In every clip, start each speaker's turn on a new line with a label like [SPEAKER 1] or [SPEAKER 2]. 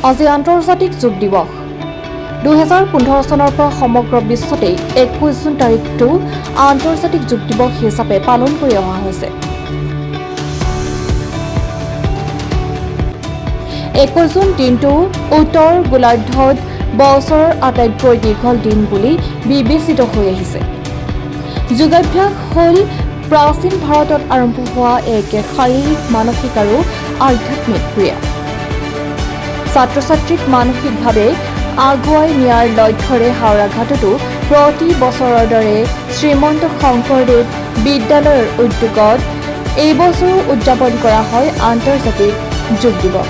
[SPEAKER 1] আজি আন্তৰ্জাতিক যোগ দিৱস। 2015 চনৰ পৰা সমগ্ৰ বিশ্বতেই 21 জুন তাৰিখটো আন্তৰ্জাতিক যোগ দিৱস হিচাপে পালন কৰি অহা হৈছে। 21 জুন দিনটো উত্তৰ গোলাৰ্ধত বছৰৰ আটাইতকৈ দীঘল দিন বুলি বিবেচিত হৈ আহিছে। যোগাভ্যাস হ'ল প্ৰাচীন ভাৰতত আৰম্ভ হোৱা এক শাৰীৰিক, মানসিক আৰু আধ্যাত্মিক ক্ৰিয়া। ছাত্ৰ ছাত্ৰীক মানসিকভাৱে আগুৱাই নিয়াৰ লক্ষ্যৰে হাওৰাঘাটতো প্ৰতি বছৰৰ দৰে শ্ৰীমন্ত শংকৰদেৱ বিদ্যালয়ৰ উদ্যোগত এই বছৰো উদযাপন কৰা হয় আন্তৰ্জাতিক যোগ দিৱস।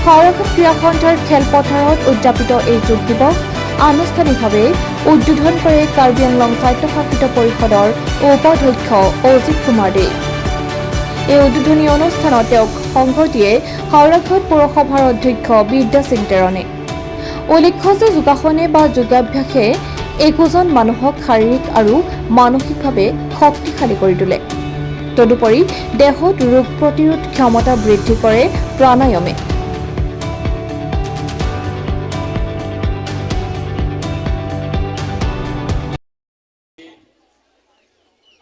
[SPEAKER 1] হাওৰাঘাট ক্ৰীড়া সন্থাৰ খেলপথাৰত উদযাপিত এই যোগ দিৱস আনুষ্ঠানিকভাৱে উদ্বোধন কৰে কাৰ্বি আংলং স্বায়ত্তশাসিত পৰিষদৰ উপাধ্যক্ষ অজিত কুমাৰ দে। এই উদ্বোধনী অনুষ্ঠানত তেওঁক সংগ দিয়ে হাওৰাঘাট পৌৰসভাৰ অধ্যক্ষ বিদ্যা সিং টেৰণে। উল্লেখ্য যে যোগাসনে বা যোগাভ্যাসে একোজন মানুহক শাৰীৰিক আৰু মানসিকভাৱে শক্তিশালী কৰি তোলে। তদুপৰি দেহত ৰোগ প্ৰতিৰোধ ক্ষমতা বৃদ্ধি কৰে প্ৰাণায়ামে।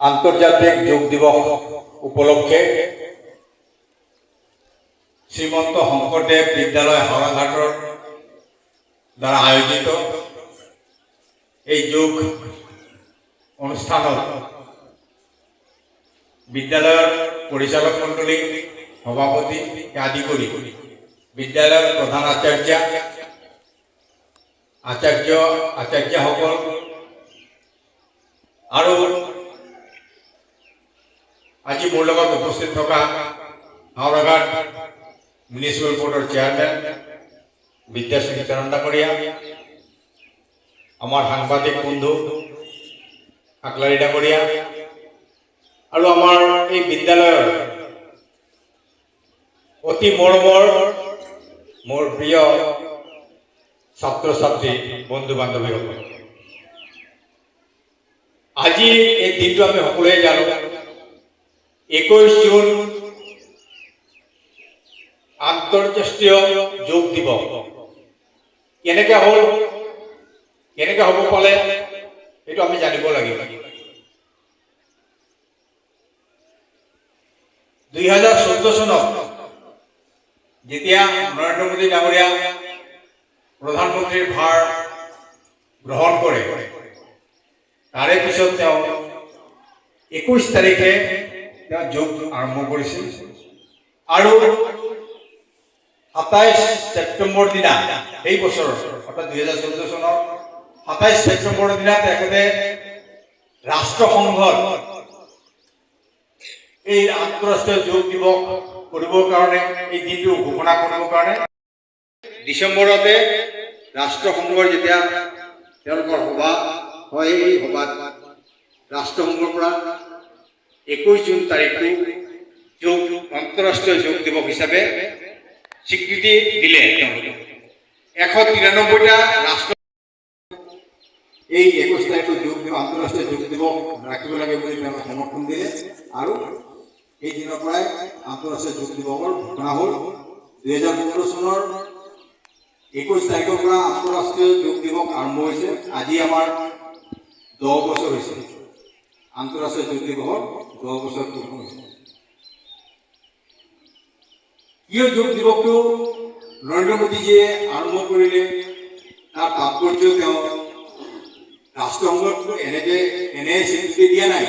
[SPEAKER 2] আন্তৰ্জাতিক যোগ দিৱস উপলক্ষে শ্ৰীমন্ত শংকৰদেৱ বিদ্যালয় হাওৰাঘাটৰ দ্বাৰা আয়োজিত এই যোগ অনুষ্ঠানত বিদ্যালয়ৰ পৰিচালক মণ্ডলী, সভাপতি আদি কৰি বিদ্যালয়ৰ প্ৰধান আচাৰ্য, আচাৰ্য আচাৰ্যসকল আৰু আজি মোৰ লগত উপস্থিত থকা হাওৰাঘাট মিউনিচিপেল বোৰ্ডৰ চেয়াৰমেন বিদ্যাসিং চৰণ ডাঙৰীয়া, আমাৰ সাংবাদিক বন্ধু খাকলাৰী ডাঙৰীয়া আৰু আমাৰ এই বিদ্যালয়ৰ অতি মৰমৰ মোৰ প্ৰিয় ছাত্ৰ ছাত্ৰী, বন্ধু বান্ধৱীসকল, আজি এই দিনটো আমি সকলোৱে জানো, 21 জুন আন্তঃৰাষ্ট্ৰীয় যোগ দিৱস। কেনেকে হ'ল, কেনেকে হ'ব পালে, সেইটো আমি জানিব লাগিব। 2014 চনত যেতিয়া নৰেন্দ্ৰ মোদী ডাঙৰীয়া প্ৰধানমন্ত্ৰীৰ ভাৰ গ্ৰহণ কৰে, তাৰে পিছত তেওঁ 21 তাৰিখে তেওঁ যোগ আৰম্ভ কৰিছিল আৰু 27 ছেপ্টেম্বৰ দিনা সেই বছৰৰ, অৰ্থাৎ 2014 চনৰ 27 ছেপ্টেম্বৰৰ দিনা তেখেতে ৰাষ্ট্ৰসংঘত এই আন্তঃৰাষ্ট্ৰীয় যোগ দিৱস কৰিবৰ কাৰণে, এই দিনটো ঘোষণা কৰিবৰ কাৰণে ডিচেম্বৰতে ৰাষ্ট্ৰসংঘৰ যেতিয়া তেওঁলোকৰ সভা হয়, এই সভাত ৰাষ্ট্ৰসংঘৰ পৰা 21 জুন তাৰিখটো আন্তঃৰাষ্ট্ৰীয় যোগ দিৱস হিচাপে স্বীকৃতি দিলে। তেওঁলোকে 193টা ৰাষ্ট্ৰ এই 21 তাৰিখটো যোগ দিৱস, আন্তঃৰাষ্ট্ৰীয় যোগ দিৱস ৰাখিব লাগে বুলি তেওঁলোকে সমৰ্থন দিলে আৰু সেই দিনৰ পৰাই আন্তঃৰাষ্ট্ৰীয় যোগ দিৱসৰ ঘোষণা হ'ল। 2015 চনৰ 21 তাৰিখৰ পৰা আন্তঃৰাষ্ট্ৰীয় যোগ দিৱস আৰম্ভ হৈছে। আজি আমাৰ 10 বছৰ হৈছে, আন্তঃৰাষ্ট্ৰীয় যোগ দিৱসৰ 10 বছৰ পূৰ্ণ হৈছে। কিয় যোগ দিৱসটো নৰেন্দ্ৰ মোদীজীয়ে আৰম্ভ কৰিলে, তাৰ তাৎপৰ্য তেওঁ ৰাষ্ট্ৰসংঘত এনেকে এনে স্বীকৃতি দিয়া নাই,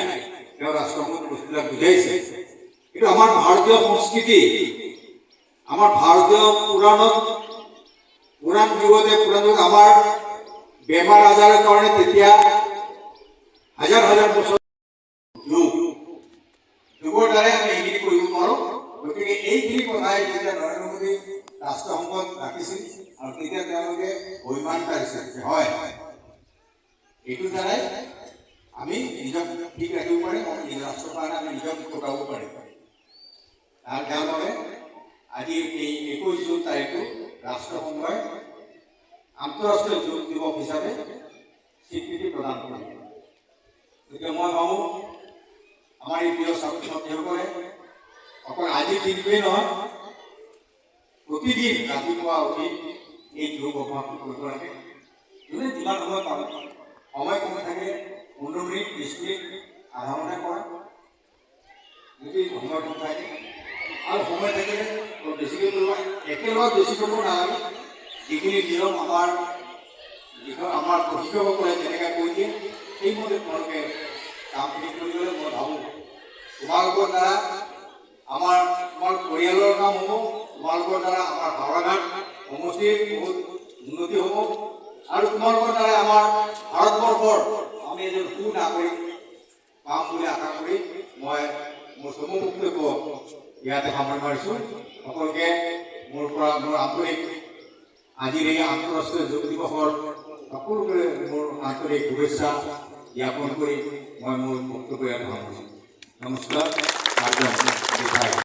[SPEAKER 2] তেওঁ ৰাষ্ট্ৰসংঘত বস্তুবিলাক বুজাইছে। কিন্তু আমাৰ ভাৰতীয় সংস্কৃতি, আমাৰ ভাৰতীয় পুৰাণত, পুৰাণ যুগত আমাৰ বেমাৰ আজাৰৰ কাৰণে তেতিয়া হাজাৰ হাজাৰ বছৰ যোগৰ দ্বাৰাই আমি এইখিনি কৰিব পাৰোঁ। গতিকে এইখিনি কথাই যেতিয়া নৰেন্দ্ৰ মোদী ৰাষ্ট্ৰসংঘত ৰাখিছিল আৰু তেতিয়া তেওঁলোকে অভিমান পাইছে যে হয়, এইটোৰ দ্বাৰাই আমি নিজক ঠিক ৰাখিব পাৰিম আৰু নিজৰ ৰাষ্ট্ৰৰ কাৰণে আমি নিজক কটাব পাৰিম। তাৰ যাৰ বাবে আজি এই 21 জুন তাৰিখটো ৰাষ্ট্ৰসংঘই আন্তঃৰাষ্ট্ৰীয় যোগ দিৱস হিচাপে স্বীকৃতি প্ৰদান কৰিলে। গতিকে মই ভাবোঁ, আমাৰ এই প্ৰিয় ছাত্ৰ ছাত্ৰীসকলে অকল আজিৰ দিনটোৱেই নহয়, প্ৰতিদিন ৰাতিপুৱা উঠি এই যোগ অভ্যাসটো কৰিব লাগে। যোনে যিমান সময় পাব, সময় কম থাকিলে 15 মিনিট, 20 মিনিট, আধা ঘণ্টা কৰা, যদি সময় কম থাকে। আৰু সময় থাকিলে অলপ বেছিকৈ কৰিব। একেলগত বেছি কৰিব নালাগে। যিখিনি নিয়ম আমাৰ যিখন আমাৰ প্ৰশিক্ষকসকলে যেনেকৈ কৈ দিয়ে, সেইমতে তোমালোকে কামখিনি কৰি গ'লে মই ভাবোঁ তোমালোকৰ দ্বাৰা আমাৰ তোমাৰ পৰিয়ালৰ কাম হ'ব, তোমালোকৰ দ্বাৰা আমাৰ হাওৰাঘাট সমষ্টিৰ বহুত উন্নতি হ'ব আৰু তোমালোকৰ দ্বাৰা আমাৰ ভাৰতবৰ্ষৰ আমি এজন সুনাগৰিক পাম বুলি আশা কৰি মই মোৰ চমু বক্তব্য ইয়াতে সামৰণি মাৰিছোঁ। সকলোকে মোৰ পৰা মোৰ আন্তৰিক আজিৰ এই আন্তঃৰাষ্ট্ৰীয় যোগ দিৱসৰ সকলোকে মোৰ আন্তৰিক শুভেচ্ছা জ্ঞাপন কৰি মই মোৰ বক্তব্য ইয়াতে সামৰিছোঁ। নমস্কাৰ।